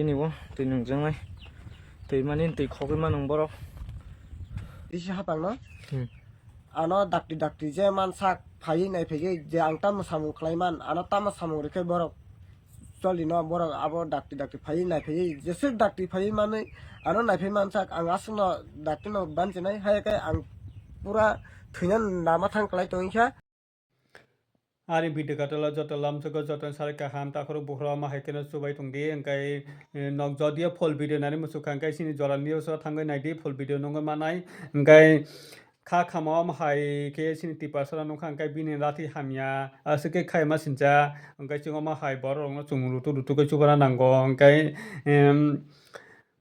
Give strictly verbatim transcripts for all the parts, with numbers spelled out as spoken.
Twi nungjaknai. Twi mani twi khogwi mano borok. Isi hapang no? Hmm. Ano dakti dakti je mansak phaiwi naiphaiwi je ang tamo samung khlai man, ano tamo samung rikhe borok choli no, borok abo dakti dakti phaiwi naiphaiwi jeswk dakti phaiwi manwi ano naiphai mansak, ang aswkno dakti no bansinai, hai khe ang pura thwina lama thang klai tongkha. Ani video katalo joto lamsogo joto sari kaham takhoro bukhro omo hai kheno chubai tongdi, hwnkhe, eh, nok jodio full video nani muchukha hwnkhe chini Jora News o thangwi naidi, full video nungwi manai. Hwnkhe kha khama omo hai khe chini Tiprasano nukha hwnkhe bini lathi hamya aswk khe khaima sincha, hwnkhe chwng omo hai borok rokno chwng rutuk rutuk khe chubana nango, hwnkhe, em,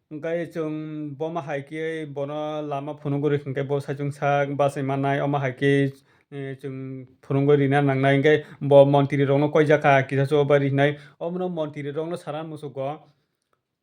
Hwnkhe chwng bomo hai khe bono lama phunugwi rwkha hwnkhe bo saichung sak bachai mannai, omo hai khe, eh, chwng phunugwi rina nangnai. Hwnkhe bo montri rokno koijak kha kisa chubabai rinai, omono montri rokno sana muchugo.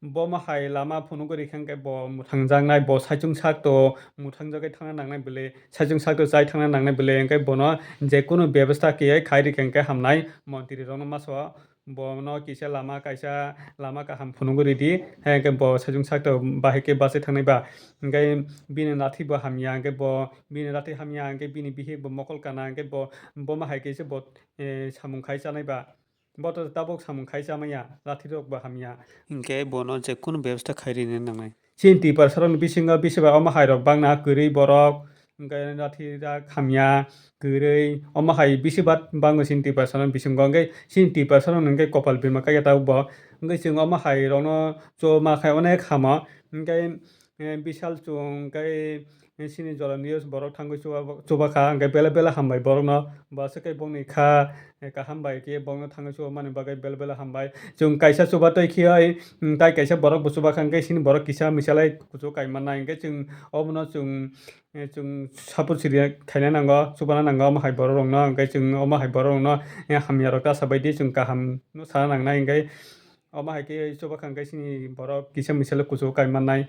Bomo hai lama phunugwi rwkha hwnkhe bo mwthangjaknai, bo saichung sak to mwthangjagwi thangna nangnai bwle, saichung sak to chai thangna nangnai bwle, hwnkhe bono jekunu bebostha khe khai rwkha hwnkhe hamnai, montri rokno masa. Bono kisa lama kaisa lama kaham phunugwi ridi, hai hwnkhe bo saichung sakto bahai khe bachai thangnai ba. Hwnkhe bini lathi bo hamya, hwnkhe bo bini lathi hamya, hwnkhe bini bihik bo mokol kana, hwnkhe bo, bomo hai khe se bo, eh, samung khai chanai ba. Bo to tabuk samung khai chamaya, lathi rok bo hamya. Hwnkhe bono jekunu bebostha khai rini nangnai. Chini Tiprasarokni bisingo bisi bai omo hai rok bangna kwrwi borok, hwnkhe lathi rak hamya, kwrwi, omo hai bisi bat bango chini Tiprasarokni bisingo, hwnkhe chini Tiprasarokni hwnkhe kopal bima kaiya tabuk bo, hwnkhe chwng omo hai rokno chuma khai onek hamo, hwnkhe, eh, bisal chwng hwnkhe, eh, chini Jora News borok thangwi chuba, chuba kha, hwnkhe belai belai hambai borokno, bo aswk khe bongni kha, eh, kaham bai khe bongno thangwi chuba mani bagwi belai belai hambai. Chwng kaisa chuba twi khe oi, mm, tai kaisa borok bo chuba kha, hwnkhe chini borok kisa misa lai kuchuk kai mannai, hwnkhe chwng obono chwng, eh, chwng support siri khaina nango, chubana nango omo hai borok rokno, hwnkhe chwng omo hai borok rokno, eh, hamya rok ta sabaidi chwng kaham no sana nangnai, hwnkhe omo hai khe chuba kha, hwnkhe chini borok kisa misa lai kuchuk kai mannai.